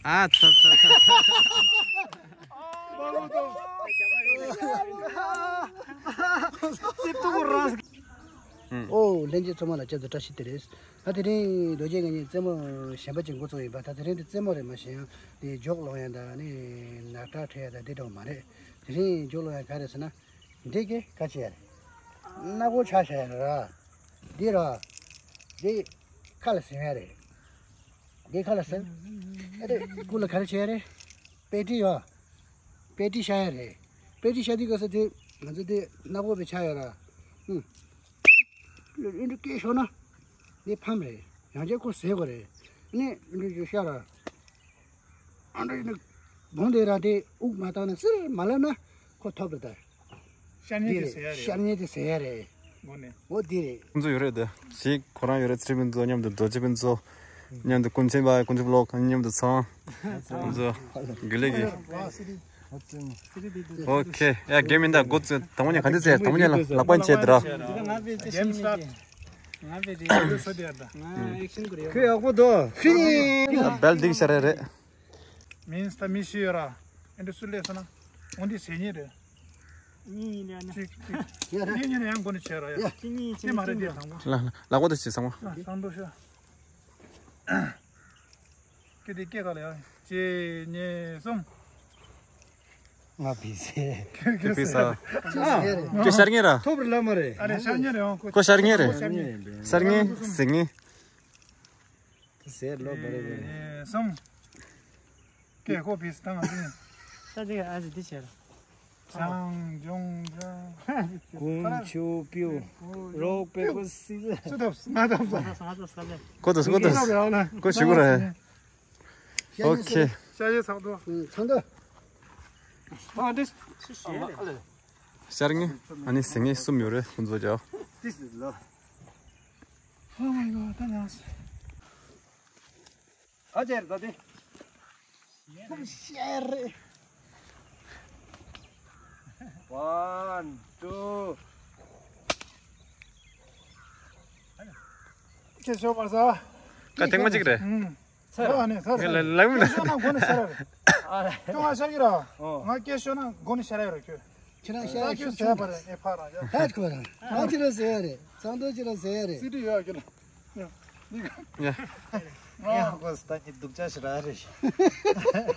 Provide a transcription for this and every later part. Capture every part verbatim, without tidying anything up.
ཨ་ཚ་ཚ་ཚ། ཨོ། ལྷན་རྒྱས་ཚང་མ་ལ་སྐྱབས་སུ་བཀྲ་ཤིས་བདེ་ལེགས། ད་དེ་རིང་རྡོ་རྗེ་གི་ནི་རྩེད་མོ་གཞན་པ་ཅིག་འགོ་བཙུགས་ཡིན་པ། ད་དེ་རིང་འདི་རྩེད་མོ་རེད་མ་གཞི་ཡང་དེ་རྒྱུག་སློང་ཡ་ད་ནི་ནག་ཁྲ་ཁྲེ་ཡ་ད་དེ་འདྲ་མ་རེད། དེ་རིང་རྒྱུག་སློང་ཡ་ག་རེ་ཟེར་ན། འདི་གི་ག་ཅི་ཡ་རེད། སྣ་སྒོ་ཆག་བྱ་ཡ་ར། འདི་ར། འདི་ཁ་ལ་ཟིན་ཡ་རེད། འདི་ཁ་ལ་ཟིན། ཨ་དེ་སྐུ་ལ་ག་རེ་བྱེད་ཡ་རེད། པེ་ཏི་ཡོད། པེ་ཏི་ཤ་ཡ་རེད། པེ་ཏི་ཤ་དུས་སྐབས་སུ་དེ་ང་ཚོ་དེ་སྣ་སྒོ་བའི་ཆ་ཡོད་ར། ཨུམ། ཨེ་འདྲ་སྐད་ཤོར་ན་དེ་ཕམ་རེད། ཡང་བསྐྱར་ཁོ་ཟས་དགོས་རེད། ནས་ཨེ་འདྲ་ཅིག་ཤ་ར། ཨ་འདྲ་ཡིན་ན་བོང་དེ་ར་དེ་དབུགས་མ་བཏང་ན་སིར་མ་ལབ་ན་ཁོ་ཐོབ་རེད་ད། ཤར་ཉེ་དེ་ཟེར་ཡ་རེད། ཤར་ཉེ་དེ་ཟེར་ཡ་རེད། དངོས་གནས། འོ་དེ་རེད། ཁོང་ཚོ་ཡོད་རེད་དེ། ཞིག་ཁོ་རང་ཡོད་རེད། ཚེ་རིང་ཕུན་ཚོགས་མཉམ་དུ། རྡོ་རྗེ་ཕུན་ཚོགས་མཉམ་དུ། ཀུན་མཁྱེན་པ། ཀུན་མཁྱེན་ལོག་མཉམ་དུ་ཚང་། ཁོང་ཚོ་དགེ་ལེགས་ཀྱི། ཨོ་ཁེ། ཡ་གེམ་མིན་ད་འགོ་བཙུགས། དང་པོ་ཉིད་ག་འདི་ཟེར། དང་པོ་ཉིད་ལ་ལག་པ་བྱས་དེ་ར། གེམ་སི་ཊར་ཊི། ང་བེ་རེད། ཁོས་ཡག་པོ་འདུག་ཁོས་ནི་བེལ་འདིག་ཤར་རེད། མིན་སྟ་མི་ཤི་ཡོད་ར། ཨེ་འདྲ་སུ་ལས་སོང་ན། འོན་ཏེ་ཟེར་ཉེ་རེད། གཉིས་ཡིན་ལ་ན། གཅིག་གཅིག་ཡ་ར། གཉིས་གཉིས་ནས་ཡང་འགོ་ནས་བྱས་ར་ཡ། ཡ། གཅིག་གཉིས་གཅིག་དེ་མ་རེད་གཉིས་དེ་དང་པོ། ལ་ལ་ལ་གོ་དེ་ཅི་སང་བ། ཨ་སང་འགྲོ་ཤོག་ཀི་དེ་སྐད་ག་ལ་ཡ། གཅིག་གཉིས་གསུམ། ང་བི་སེ། ཁྱོད་བི་ས། ཁྱོད་ཤར་ངེས་ར། ཐོབ་རེད་ལ་མ་རེད། ཨ་རེ་ཤར་ཉེ་རེད། ཨང་ཁོ་ཤར་ངེས་རེད། ཤར་ངེས་ཟེར་ངེས། ཟེར་ལོ་བ་རེ་བ་རེ། གསུམ། ཀེ་ཁོ་བིས་དང་ཨ་ཟིན། ད་དེ་ཨ་ཟི་དེ་བྱས་ལ། བྱང་ལྗོངས་ཀུན་ཆུ་པིའུ། རོག་པེ་པོ་སི་ཟི། སུ་ཐབས་ང་ཐབས་ས། ང་ཐབས་ས་ལེ། ཁོ་ཐབས་ཁོ་ཐབས། ཁོ་ཞུ་གོ་ར། ཨོ་ཁེ། ཤ་ཡེ་ཚང་དུ། ཚང་དུ། ཨ་འདི། ཤར་ངེས་ཨ་ནི་ཟེར་ངེས་གསུམ་ཡོད་རེད། ཁོང་ཚོ་ཅག Oh my god, ད་ཉལ་སོང་། ཨ་ཅེར་ད་དེ། ཤེར། One, two. ཁྱེད་ཤོག་པར་ས། ཀ་ཐེངས་མ་གཅིག་རེད། ཨུམ། ཚར་ཨ་ནི་ཚར། ངས་ལ་ལ་མི་ལ། ཤོག་ན་མགོ་ནས་ཤར་ར་རེད། ཨ་ལེ། ཁྱོད་ང་ཤར་གི་ར། ཨོ། ང་སྐད་ཤོད་ན་མགོ་ནས་ཤར་ཡ་རེད་ཁྱོད། ཁྱེད་རང་ཤ་ཡ་ཁྱོད་ཤུགས་ཟེར་ཆུང་བ་རེད། ཨེ་ཕ་ར་ཡ། ཧད་ཁོ་རང་ཁོ་ཅི་ར་ཟེར་ཡ་རེད། ཚང་དོ་ཅི་ར་ཟེར་ཡ་རེད། སི་ཏི་ཡོད་ཀྱི་ལ། ཡ། ཡ། ང་ཁོ་སི་ཏ་ཉི་སྡུག་ཅག་ཞིག་ར་རེད།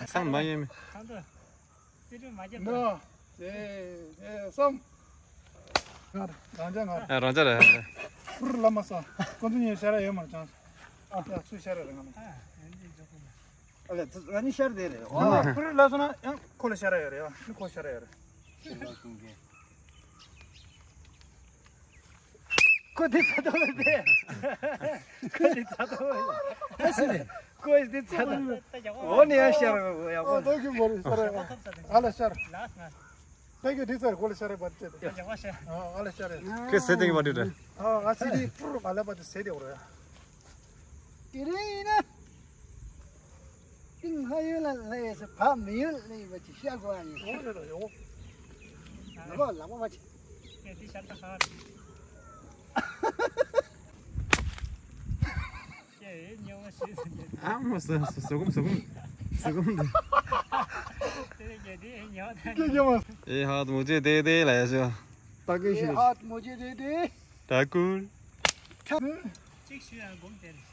ཚང་མ་ཡེ་མི། ཚང་དོ། སི་ཏི་མ་རྒྱབ་ནོ། ཨེ་ཨེ་སམ། ང་རང་ཅག་ང་། ཨ་རང་ཅག་རེད། ཧུར་ལ་མ་ས། ཁོ་ཚོ་ཉིད་ཤ་ར་ཡོད་མ་རེད་ཅང་། ཨ་ཡ་ཚུར་ཤ་ར་རེད་ང་ལ། ཨ་ཡིན་འཇོག་གི་མ། ཨ་ལེ། ང་གཉིས་ཤར་དེ་རེད། ཨོ། ཁོ་རེ་ལ་སོང་ན་ཡང་ཁོ་ལ་ཤར་ཡོད་རེད། ཡང་ཁོ་ཤར་ཡོད་རེད། ཁོ་དེ་ཚ་ཏོ་རེད། ཁོ་དེ་ཚ་ཏོ་རེད། ཨ་སི་རེད། ཁོ་དེ་ཚ་ཏོ། འོ་ནི་ཡང་ཤར་ཡོད་ཡག་པོ། ཨོ་དོ་གི་མོ་རེད་ཤར་ཡོད། ཨ་ལ་ཤར། ལགས་སོ། ད་ཁྱོད་དེ་ཚར་གོ་ལ་ཤར་རེ་བར་བྱེད་དེ། ཨ་ལ་ཤར་རེ། ཁྱོད་ཟེར་དེ་གི་བར་དེ་རེད། ཨ་ཨ་སི་དེ་པུར་མ་ལབ་པ་དེ་ཟེར་དེ་འོ་རེད། དེ་རིང་ཡིན་ན། ཏིང་ལྷ་ཡུལ་ལ་ལྷ་ཡས་སུ་བག་མི་ཡོད་ལྷ་ཡས་པ་ཅི་ཤ་གོ་ཨ་ཡིན། འོ་རེད་ཡོ། ལ་བ་ལ་བ་བ་ཅི། ངས་འདི་ཤར་ད་ཁ་རེད། ཨ་མ་ཟ་ཟ་ཟ་གོམ་ཟ་གོམ་ཟ་གོམ། དེ་ནས་ཀྱེ་དེ་ཉོ་ད། ཀྱེ་ཀྱེ་མ། ཨེ་ཧད་མུ་ཇེ་དེ་དེ་ལ་ཡ་ཤོ། ད་ཀེ་ཤི། ཨེ་ཧད་མུ་ཇེ་དེ་དེ། ད་ཀུར། གཅིག་ཞུ་ཡང་སྒོམ་དེ་རེད།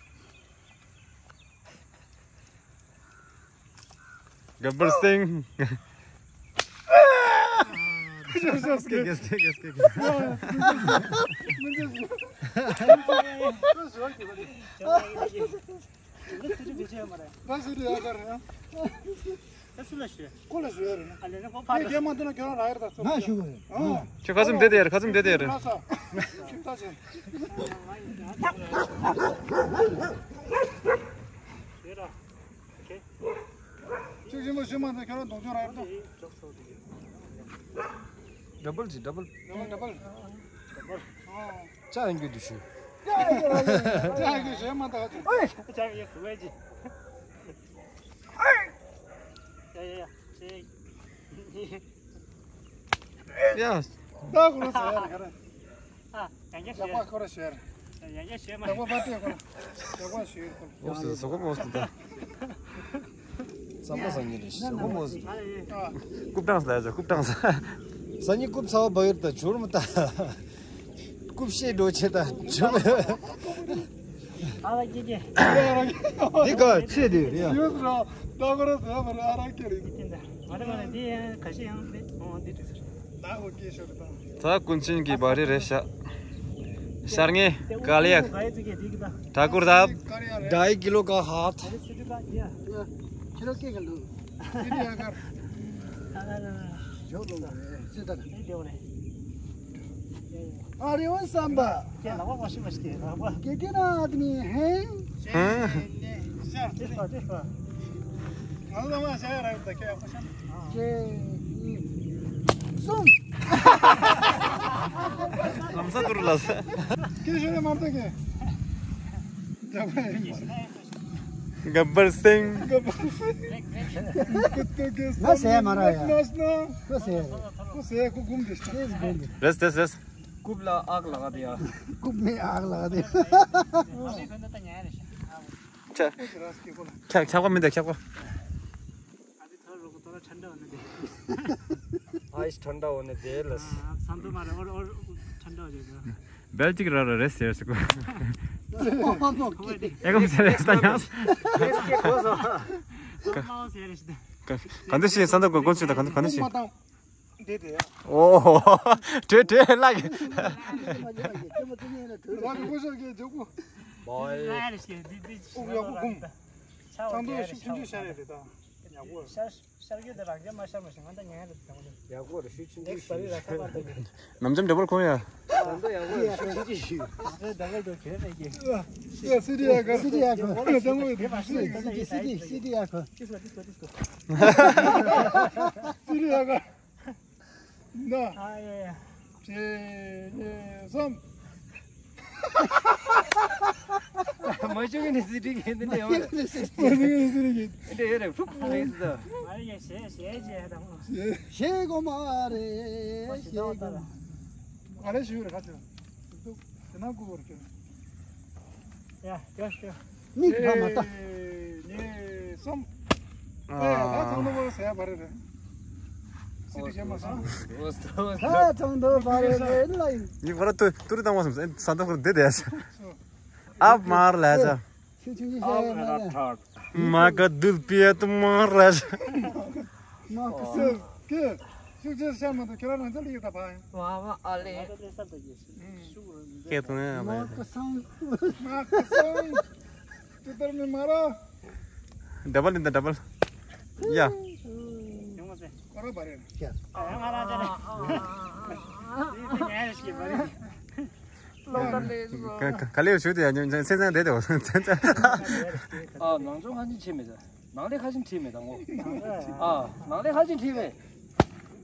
Gabbar Singh. ཁྱོད་ཁ་ཚུམ་བསྡད་དེ་ཡར། ཁ་ཚུམ་བསྡད་དེ་ཡར། ཁྱོད་ཞིམ་པོ་ཞིམ་མ་འདུག་ཁྱོད་རང་གདོང་ཆུང་རག་རེད་དོ། ཌབ་བལ་གྱིས་ཌབ་བལ། ཌབ་བལ་ཌབ་བལ། ཨོ། ཅག་ཡིན་རྒྱུ་དུ་ཞུ། ཅག་ཡིན་རྒྱུ་ཞེ་མ་འདུག་ཅག་ཡིན་སུ་བས་ཀྱི། ཡ་ཡ་ཡ། ཡ། ད་ཁོ་རང་ཟ་ཡ་རེད་ག་རེ། ཨ། ཡང་བསྐྱར་ཞུས། ཡག་པ་ཁོ་ར་ཞུས། ཡང་བསྐྱར་ཞུས་མ་རེད། ཡག་པ་མ་སྤྲད་ཁོ་ར། ཡག་པ་ཞུས་ཁོ་ར། ཨོ་སི་ཟོ་ཁོ་མོ་སི་ད། ཙམ་པ་སང་ཉིན་རེ་ཞིག་ཟེར་གོ་མོ་ཟེར། རྐུབ་སྟངས་ལ་ཟེར་རྐུབ་སྟངས། སང་ཉིན་རྐུབ་ཚ་བ་བ་ཡོད་ད་ཇོར་མོ་ད། རྐུབ་ཤེས་འགྲོ་ཆེ་ད་ཇོར། ཨ་ལ་ཀྱེ་ཀྱེ། འདི་ག་ཆེ་དེ་རེད་ཡ། ཡོད་ར། ད་ག་ར་ཟ་བ་ར་ཨ་ར་ཀྱེ་རེད། ང་ད་ང་ད་འདི་ཡང་ཁ་ཤས་ཡང་འདི་འོང་འདི་འགྲིག་ཟེར། ད་ཀུན་མཁྱེན་གྱི་བ་རི་རེད་ཤག་ཤར་ངེས་ག་ལེ་ཡག་ད་ཀུར་ད། ढाई किलो का हाथ। अरे वो सांबा। कितना आदमी है? ཧུང་། གསུམ། ལམ་སང་ཐུར་ལ་ས། ཀེ་ཤོ་རེ་མར་ཏེ་ཀེ། ག་པར་སེང་། ག་པར་སེང་། ཀུ་ཏུ་ཀེ་ང་ཟེར་མ་ར་ཡ། ནོ་ནོ། ཁོ་ཟེར། ཁོ་ཟེར་ཁོ་གུམ་དེ་ཤ། ཁོ་གུམ་དེ། རེས་རེས་རེས། རྐུབ་ལ་ཨག་ལག་དེ་ཡ། རྐུབ་མེ་ཨག་ལག་དེ། ཁྱ་ཁྱ་པ་མི་འདུག་ཁྱ་པ། अभी थोड़ा रुको, थोड़ा ठंडा होने दे। आइस ठंडा होने दे लस। हाँ, अब शांत मारे और, और ठंडा हो जाएगा। बेल्टिक रा रा रेस यार सको। एकदम से रेस था यार। रेस के को सो। माओ से रेस दे। कंडीशन संदो को कौन सी था कंडीशन? दे दे। ओ। टे टे लागे। भाई। रेस के दी दी। ओ या को घूम। ཚང་མས་ཤུགས་ཆུང་ཆུང་བྱས་རེད་ད། ཡག་པོ། ཤར་ཤར་རྒྱུ་དེ་རང་རྒྱ་མ་ཤར་མ་ཤིང་ང་ད་ཉན་རེད་ད་ང་ད། ཡག་པོ་རེད་ཤུགས་ཆུང་ཆུང་བྱས་རེད། ནམ་འཇམ་འདྲ་པོར་ཁོང་ཡ། ད་ད་ཡག་པོ་རེད་ཤུགས་ཆུང་ཆུང་བྱས། ད་ད་ག་དོ་ཁྱོད་མེད་ཀྱི། ཡ་སི་ཏི་ཡ་ག་སི་ཏི་ཡ་ག་ད་མོ་ཡ་སི་ཏི་སི་ཏི་སི་ཏི་ཡ་ག། སི་ཏི་ཡ་ག། ན། ཨ་ཡེ་ཡེ། གཅིག་གཉིས་གསུམ། མ་བྱུང་ནི་སི་ཏི་གི་འདི་འདྲ་ཡོད་རེད། མ་བྱུང་ནི་སི་ཏི་གི། འདི་འདྲ་ཡོད་རེད་ཕུག་ཕུག་རེད་ཟེར། ཨ་ཡེ་ཞེ་ཞེ་ཞེ་དང་། ཞེ་གོ་མ་རེད་ཞེ་གོ་མ། ཨ་རེ་ཞུ་རེད་ཁ་ཆེ། དེ་ན་གུ་བར་ཁྱོད། ཡ་ཡ་ཡ། མིག་ཕ་མ་ལྟ། གཉིས་གསུམ། ཨ། ད་ཚང་མ་བོ་ཟེར་བ་རེད། སི་ཏི་བྱེད་མ་སོང་། ད་ཚང་མ་བོ་རེད་ལ་ཡིན། ཉི་བར་དུ་ཏུ་རི་དང་བ་སོང་ས་ད་ཁོར་བསྡད་དེ། ཨབ་མར་ལ་ཟ། ཤུགས་ཆུང་ཆུང་བཤད་ཡ་མ་ཡ། མ་ག་དུལ་པི་ཡ་དུ་མར་ལ་ཟ། མ་ག་སུ། ཀེ། ཤུགས་ཆེ་བཤད་མ་འདུག་ཁྱེད་རང་རང་ཚོ་ལ་ཡོད་ད་ཕ་ཡ། ཝ་ཝ་ཨ་ལེ། ཀེ་དུ་ནས་ཨ་མ་ག་སང་། མ་ག་སང་། ཅི་ལྟར་མི་མ་ར། ཌ་བལ་ཡིན་ད་ཌ་བལ། ཡ། ཁོ་ར་བ་རེད། ཡ། ང་རང་ཅག་ནས། དེ་དེ་ཉལ་ཞིག་བ་རེད། ག་ག་ལེར་ཞུ་དེ་ཡ་ཉོ་ཉོ་སེམས་ཙང་བསྡད་དེ་འོ་སེམས་ཙང་། ཨ་ནང་ཚོ་ཁ་ཅིག་ཆེ་མེད་ད། ནང་ལས་ཁ་ཅིག་ཁྲིད་མེད་ད་ངོ་། ཨ་ནང་ལས་ཁ་ཅིག་ཁྲིད་མེད།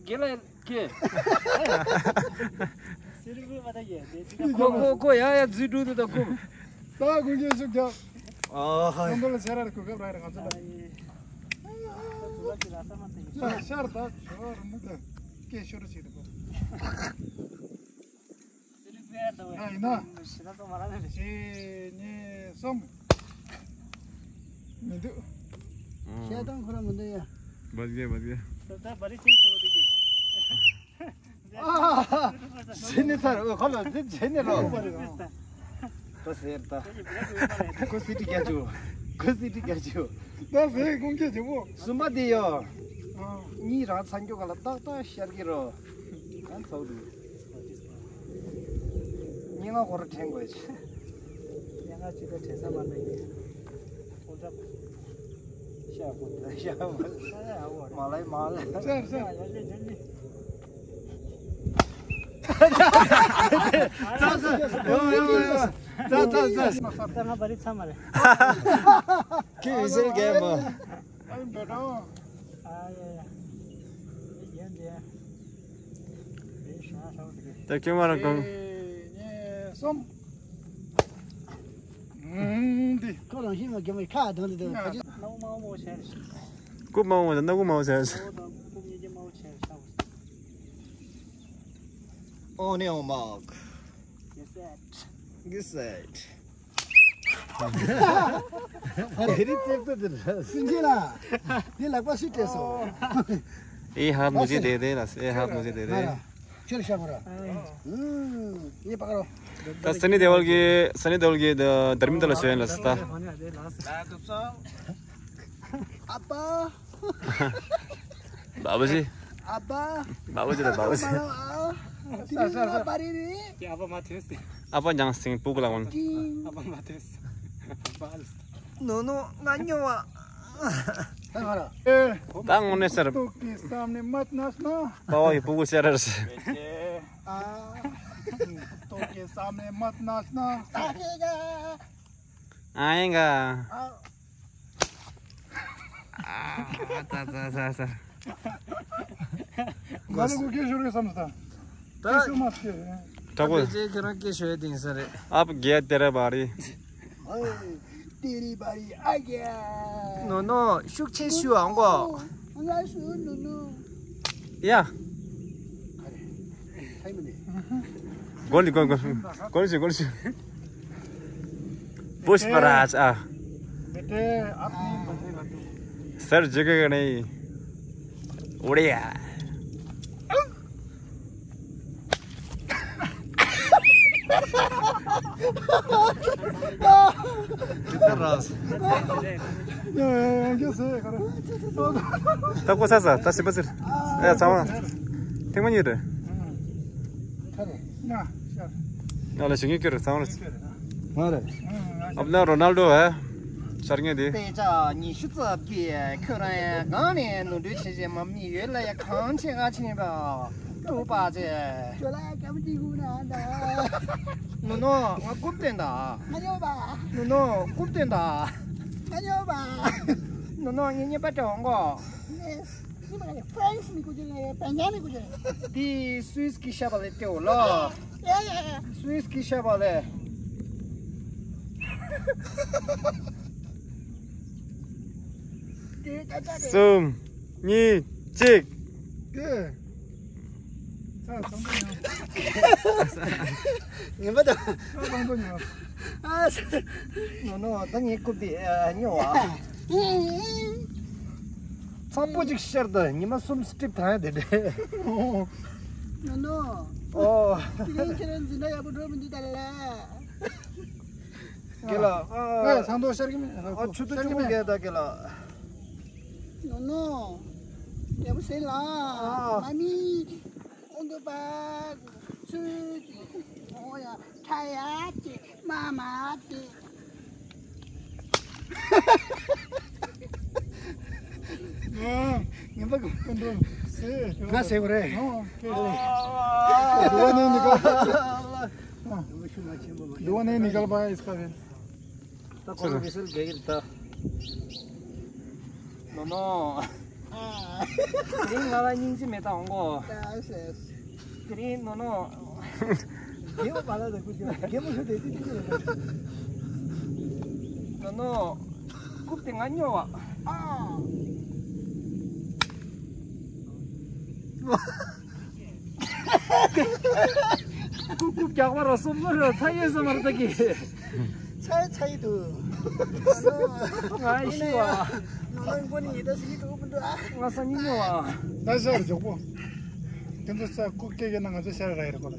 དགེ་ལ་དགེ། སེ་རི་བུ་བ་ད་ཡེ་དེ་ཅི་ད་ཁོ་ཁོ་ཁོ་ཡ་ཡ་རྫུས་འགྲོ་དུ་ད་ཁོ། ད་དགུན་ཁྱེད་ཤུགས་རྒྱག་ཨ་ཧ། ཁོང་ཚོ་ལ་ཆེ་ར་རེ་གོ་སྐབས་ར་རེ་ང་ཚོ་ལ། ཤར་ཤར་ད་ཤོར་མི་ད་སྐད་ཤོར་ཅིག་ད་ཁོ། ཡིན་ན། གཅིག་གཉིས་གསུམ། མི་འདུག་བཤད་སྟངས་ཁོ་རང་མི་འདུག་ཡ། བ་གེ་བ་གེ། ཨ། ཟེར་ནས་ཚར་འོ་ཁོ་ལ་ཟེར་ནས་རོ། ད་ཟེར་ད། ཁོ་སི་ཏི་རྒྱ་ཆུ། ཁོ་སི་ཏི་རྒྱ་ཆུ། ད་ཟེར་ཁོང་སྐད་ཆུ་བོ། གསུམ་པ་དེ་ཡོ། གཉིས་རང་ཚ་འགྱོ་ག་ལ་ཏག་ཏག་ཤར་གི་རོ། ཨ་ཚོགས་འདུག་ཉིན་ལ་ཧོར་ཁྲེང་དགོས། ཉིན་ལ་ཅི་ད་དྲན་ས་མ་ལ་ཡིན། ཧོར་འདྲ། ཤ་ཧོར་ཤ་ཧོར། མ་ལ་མ་ལ། ཤ་ཤ། ཡ་ལེ་ལེ་ལེ། ཙ་ཙ། ཡོ་ཡོ་ཡོ། ཙ་ཙ་ཙ། ད་ང་བ་རི་ཚ་མ་རེད། ཁྱི་ཡི་སེལ་གས་མ། ཨ་ཡིན་པས་དང་། ཨ་ཡ་ཡ། ཡིན་ཏེ། ད་ཁྱོད་མ་རང་གང་། གཉིས་གསུམ། འདི། ཁོ་རང་ཤི་མ་གི་མི་ཁ་དང་འདི་དང་ཁ་ཅི། སྣ་བུ་མང་བོ་བྱས་རེད། རྐུབ་མང་བོ་དང་སྣ་བུ་མང་བོ་བྱས་རེད། སྣ་བུ་དང་རྐུབ་གཉིས་ཀྱི་མང་བོ་བྱས་རེད་ཤག On your mark. Get set. Get set. དེ་རིང་རྩེབ་ཏོ་དེ་རེད། སུན་ཅི་ལ། འདི་ལག་པ་སུས་སྤྲད་སོང་། ए हाथ मुझे दे दे रस, ए हाथ मुझे दे दे। ཁྱོད་ཤ་བོ་ར། ངས་པག་རོ། ད་སན་ནི་དེ་ཝོལ་གྱི་སན་ནི་དེ་ཝོལ་གྱི་དར་མི་དར་ལ་ཤོད་ཡིན་ལ་སི་ད། ཨ་ཕ། बाबूजी। ཨ་ཕ། बाबूजी ལ་बाबूजी། དེ་རིང་ཨ་ཕ་རེད་རེད། ཨ་ཕ་མ་ཐོས། ཨ་ཕ་ཉང་སིང་སྤུ་གུ་ལ་འོང་། ཨ་ཕ་མ་ཐོས། ནོ་ནོ་ང་སྨྱོ་བ། ད་དངོས་གནས་ཟེར། ཏོག་གི་བསམ་ནས་མ་ནས་ན། པ་བ་ཡི་སྤུ་གུ་ཤར་ར་ཟེར། ཏོག་གི་བསམ་ནས་མ་ནས་ན། ཨ་ཡིན་ག་ཨ་ཙ་ཙ་ཙ་ཙ། ང་ལ་གུ་སྐད་ཤོར་རེད་བསམ་སོང་། ད་སྐད་ཤོར་མ་སྐད་རེད། དྲག་པོ། དེ་རྗེས་ཁྱེད་རང་སྐད་ཤོར་ཡ་དེ་ཡིན་ས་རེད། आप गया तेरा बारी। तेरी बारी आ गया। ནོ་ནོ་ཤུགས་ཆེ་ཞུ་ཨང་གོ། ང་སུ་ནོ་ནོ། ཡ། गोली गोली गोली गोली गोली। पुष्पराज आ। बेटे अपनी मजे कर। सर झुकेगा नहीं। उड़िया। ད་ཀོ་ས་ས་ད་ཞིབ་པ་ཟེར། ཨེ་ཚང་མ། ཐེངས་མ་གཉིས་རེད། ང་ལ་ཞིག་ངེས་ཀྱི་རེད་ཚང་མ་རེད། ང་རེད། ཨབ་ན་རོ་ནལ་ཌོ་ཧེ། ཤར་ངེས་དེ། དཔེ་ཆ་ཉི་ཤུ་རྩ་བརྒྱད་ཁྱོད་རང་གང་ནས་ནོར་འཁྲུལ་བྱེད་བྱེད་མ་མི་ཡོད་ལ་ཡ་གང་བྱེད་ག་ཕྱིན་པ། ཀྲུག་པ་ཅེ། ཁྱོད་ལ་སྐམ་གཅིག་དགོས་ན་འདྲ། ནོ་ནོ་ང་རྐུབ་སྟོན་ད། ང་ཉོ་བ། ནོ་ནོ་རྐུབ་སྟོན་ད། ང་ཉོ་བ། ནོ་ནོ་ངས་རྔན་པ་སྤྲད་འོང་གོ། ནི་མ་ཧྥ་རན་སི་ནི་ཀུ་ཅི་ལེ་པན་ཇ་ནི་ཀུ་ཅི་ལེ། དེ་སུད་སི་གི་ཤ་བ་ལེ་སྤྲད་འོ་ལོ། ཡ་ཡ་ཡ། སུད་སི་གི་ཤ་བ་ལེ། དེ་ད་ད་རེད། གསུམ། གཉིས། གཅིག་ངན་པ་དང་། ནོ་ནོ་ད་ངའི་རྐུབ་དེ་ཉོ་བ། ཚང་པོ་ཅིག་ཤར་ད་ཉི་མ་གསུམ་སི་ཊིབ་ཐང་ཡ་དེ་འདྲ། ནོ་ནོ། ཨོ། དེ་རིང་ཁྱེད་རང་འཛིན་གྲྭ་ཡག་པོ་འགྲོ་མི་འདུག་ད་ལ། དགེ་ལགས། ཨ་ཚང་མ་ཤར་གི་མེད། ཨ་ཆུ་ཚོད་བཅུ་དགུ་བརྒལ་ད་དགེ་ལགས། ནོ་ནོ། རྒྱལ་པོ་ཟེར་ལ། ཨ། མ་མི། ཨོང་དུ་པ། ཚུ། ཨོ་ཡ། ཁྲ་ཡ་ཅི། མ་མ་ཅི། ངན་པ་གི་སྐུ་མགྲོན་ཟེར། ང་ཟེར་བ་རེད། ཨོ། འགྲོ་བ་ནས་ནི་ག་འགྲོ་བ་ནས་ནི་ག་པ་ཨིས་ཀ་རེད། ད་ཁོ་ཚོ་གི་སིལ་རྒྱག་གི་རེད་ད། ནོ་ནོ། དེ་རིང་ང་ལ་སྙིང་རྗེ་མེད་ད་འོང་གོ། དེ་རིང་ནོ་ནོ། རྒན་མོ་མ་ལ་ད་ཁུ་ཅོ་རྒན་མོ་ཤོ་དེ་དེ་དེ་ནོ་ནོ། རྐུབ་དེ་ང་སྨྱོ་བ། ཨ། ཀུ་ཀུ་རྒྱག་པ་ར་སོབ་སོབ་ར་ཚ་ཡེ་སོ་མར་ད་གི། ཚ་ཡེ་ཚ་ཡེ་དུ། ང་ཡི་ཤི་བ། ང་ལ་མགོ་ནི་ཡི་ད་སི་ཡི་ཏུ་མི་འདུག་ཨ། ང་སང་ཉིན་ཉོ་བ། ད་ཤར་འཇོག་པོ། དེ་ཚོ་ས་ཀུ་ཀེ་ཀེ་ན་ང་ཚོ་ཤར་ར་ཡེ་ར་གོ་ལ།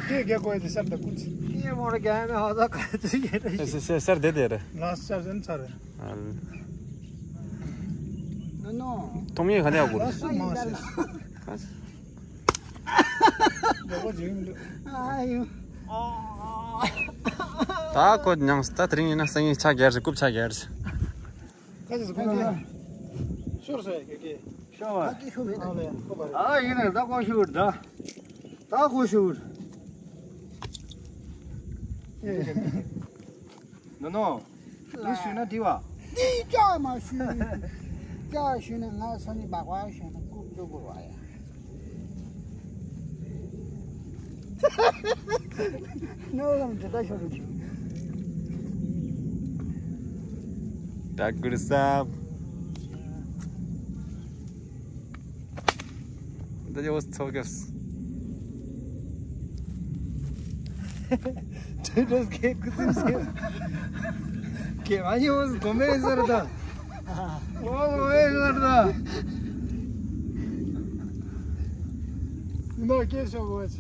ཀེ་ཀེ་གོ་ཡེ་ཚེ་ཤར་ད་ཀུ་ཚི། ཀེ་མོ་ར་རྒྱ་མེ་ཧ་ད་ཀ་ཚི་ཡེ་ར་ཤི། ཤར་དེ་དེ་ར། ལ་ཤར་ཟེན་ཚར་ར། ཨ། ནོ་ནོ། ཐོང་ཡེ་ག་ནས་ཡག་པོ་རེད། ལ་སུ་མ་ཟེར། ད་ཁོ་ཉང་ད་དེ་རིང་ཡིན་ན་སང་ཉིན་ཆ་རྒྱལ་རེད། རྐུབ་ཆ་རྒྱལ་རེད། ཁ་ཅིག་ཁོ་ན་ཤོར་སོང་ཡ་ཀེ་ཀེ། ཤོར་བ། ཨ་ཡིན་ནའི་ད་ཁོ་ཤོར་ད། ད་ཁོ་ཤོར། ནོ་ནོ། འདི་ཞུས་ན་འགྲིག་བ། འདི་ཅག་མ་ཞུས། ཅག་ཞུས་ན་ང་ས་ནི་སྦག་སྦག་ཞུས་ན་རྐུབ་བཙུགས་དགོས་བ་ཡ། ནོ་ལམ་འདི་ད་ཤོར་རུ་ཆུ། ད་གུར་སབ། That was so good. Traders get good things here. ཁྱེད་ང་ཡོངས་སུ་གོམས་པའི་སར་དང་། ཨོ་གོམས་པའི་སར་དང་། ནོ་སྐད་ཤོད་དགོས།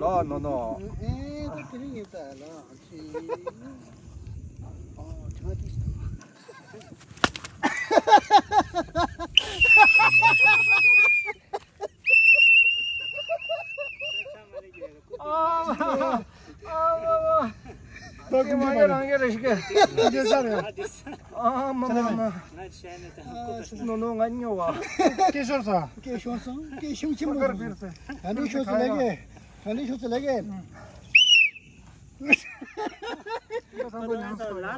ལོ་ནོ་ནོ། ཨེ་ད་དེ་རིང་ཡིན་ད་ལོ། ཨོ་དྲི་མ་དེ། ད་ཀུན་མ་ཡ་རང་གི་རེ་ཞིག་གི། ཀུན་ས་རེད། ཨ་མ་མ་མ། ནོ་ནོ་ང་ཉོ་བ། སྐད་ཤོར་ས། སྐད་ཤོར་སོང་། སྐད་ཤུགས་ཆེན་པོ་རེད། ད་འདི་ཤོར་ས་ལས་ཀྱི། ད་འདི་ཤོར་ས་ལས་ཀྱི། ལ་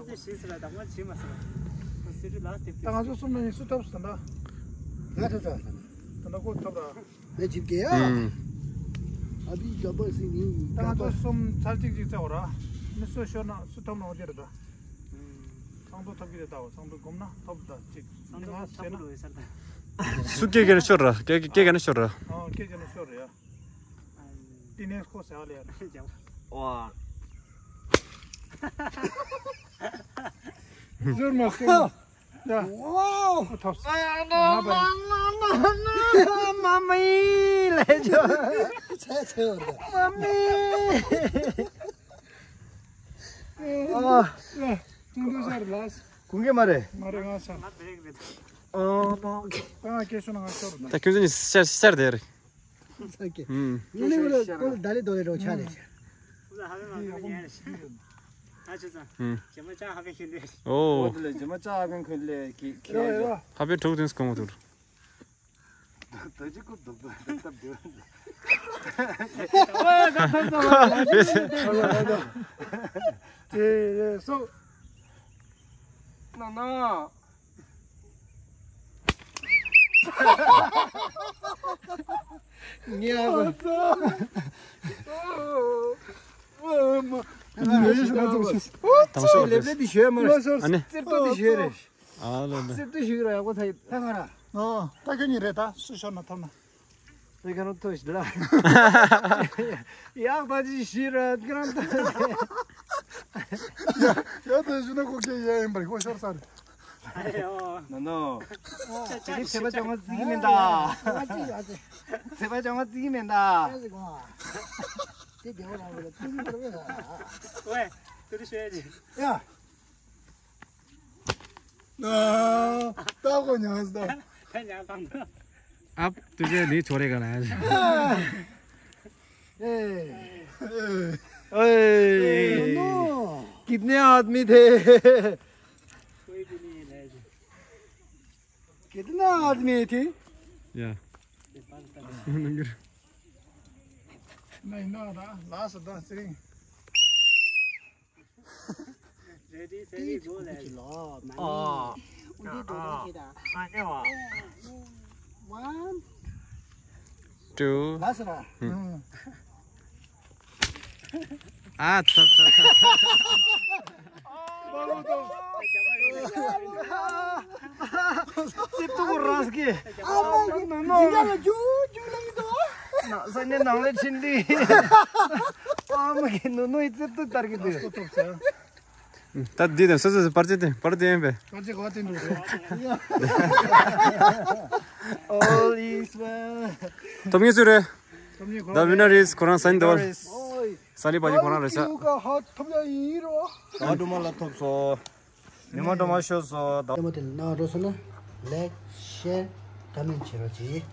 སི་ཤི་སི་ལ་དང་མ་ཆི་མ་སི་ལ། སི་རི་ལ་སི་ད་ང་ཚོ་གསུམ་ནས་སུ་ཐོབ་སོང་ད། ང་ཐོབ་ས། ད་ན་ཀོ་ཐོབ་ར། ལས་བྱེད་ཀྱི་ཡ། ཨ་བི་ཇ་པ་སི་ནི། ད་ང་ཚོ་གསུམ་ཚར་གཅིག་གཅིག་བཙལ་བ་ར། མི་སུ་ཤོར་ན་སུ་ཐོབ་ན་འོ་དེ་རེད་ད། ཚང་དུ་ཐོབ་ཀྱི་རེད་ད། ཚང་དུ་སྒོམ་ན་ཐོབ་ད་གཅིག་ཚང་དུ་ཐོབ་ས་ལོ་ཡོད་ས་ད། སུ་སྐད་ག་ནས་ཤོར་ར། སྐད་སྐད་ག་ནས་ཤོར་ར། ཨ་སྐད་ག་ནས་ཤོར་ར་ཡ། ཏི་ནེ་ཁོ་ཟེར་བ་ལས་ཡ། ཝ། ཟེར་མ་སྐད། ཡ། ཝའོ། ཐོབ་སོང་། མ་མི་ལས་ཇོ། ཆེ་ཆེ་བར། མ་མི། ཨ། ཡ། ཅུང་ཏུ་ཟེར་ལ། གུང་གེ་མ་རེད། མ་རེད་ང་ས། ཨ་མ། ད་ང་སྐད་ཤོད་ན་ང་ཤོར་ན། ད་ཁྱོད་ཚོ་གཉིས་ཤར་ཤར་དེ་རེད། ས་ཀེ། ཨུམ། ངས་ནི་ཀོ་ལ་ཀོ་ལ་ད་ལེ་དོ་ལེ་རོ་ཆ་ལེ་ཆ། ཨུམ། ཨ་ཆུ་ཚང་། ཨུམ། ཇེ་མ་ཅག་ཧ་པེ་ཁེ་ལེ། ཨོ། ཨོ་དེ་ལེ་ཇེ་མ་ཅག་ཧ་པེ་ཁེ་ལེ་ཁེ་ཁེ། ཧ་པེ་དྲུག་དེ་སྐོང་བ་ཐུར། ད་ཅི་ཀོ་དུག་དུག་ད་བདེ། ཨོ་ད་ད་ད། ཨེ་ཨེ་སོ། ན་ན། ཉལ་བ། དང་ཤོག་ལེབ་ལེབ་དེ་ཞོས་མ་རེད། ཨ་ནི། རྩེབ་ཏོ་དེ་ཞོས་རེད། ཨ་ལ་ལ། རྩེབ་ཏོ་ཞོས་ར་ཡག་པོ་ཚ་ཡིན། ད་ང་ར། ཨོ། ད་ཁྱོད་གཉིས་རེད་ད། སུ་ཤོར་ན་ཐོབ་ན། ད་ཁྱོད་རང་ཐོབ་ཤི་ལ། ཡག་ད་ཅི་ཞི་ར་ཁྱོད་རང་ཐོབ། ཡག་ད་ཞུ་ན་ཁོ་སྐད་ཡ་ཡིན་པར་ཁོ་ཤོར་ས་རེད། ཨ་ཡོ། ན་ནོ། ཨ་ཅི་ཚེ་བ་ཅོང་ང་ཙིག་མིན་ད། ཨ་ཅི་ཨ་ཅི། ཚེ་བ་ཅོང་ང་ཙིག་མིན་ད། ཨ་ཅི་གོ། དེ་རྒྱལ་བ་རང་ལ་ཙིག་མིན་ད་རེད། ཝེ། དེ་རུ་ཤོད་ཡ་ཅི། ཡ། ན། ད་གོ་ཉང་ས་ད། ད་ཉང་ས་ད། आप तुझे नहीं छोड़ेगा ना। ए। ए। ए। नो। कितने आदमी थे? कोई भी नहीं है। कितना आदमी थे? या। नहीं, ना, ना, लास्ट दस थ्री। रेडी, सेडी, गो, लेट्स। ཨ། ཨ་ནེ་ཝ། ཝན། ཊུ། ལ་སི་ར། ཨ་ཚ་ཚ་ཚ། ཙི་ཏུ་རང་སྐྱེ། ཨ་མ་གི་ཇི་འགའ་ལ་ཇུ་ཇུ་ལ་ཡིན་དོ། ན་ས་ནས་ནང་ལ་ཕྱིན་དུས། ཨ་མ་གི་ནུ་ནུ་ཡི་ཙི་ཏུ་ལྟར་གི་འདུག་ད་འདི་དང་སོ་སོ་སོ་པར་ཅི་དེ་པར་དེ་ཡིན་པས། པར་ཅི་གོ་དེ་འདུག All is well. ཐོབ་ངེས་སུ་རེད། The winner is ཁོ་རང་ས་ནི་དོ། ས་ལི་པ་ཅི་ཁོ་རང་རེད་ཤག་ཧ་ཐོབ་ཡ་ཡིན་རོ། ད་འགྲོ་མ་ལ་ཐོབ་སོ། མི་མ་འགྲོ་མ་ཤོད་སོ། ད་ལྟ་མ་དེ་ལ་ན་འགྲོ་སོང་ན་ལེག་ཤེར་ཀ་མེན་བྱེད་རོགས་གྱིས།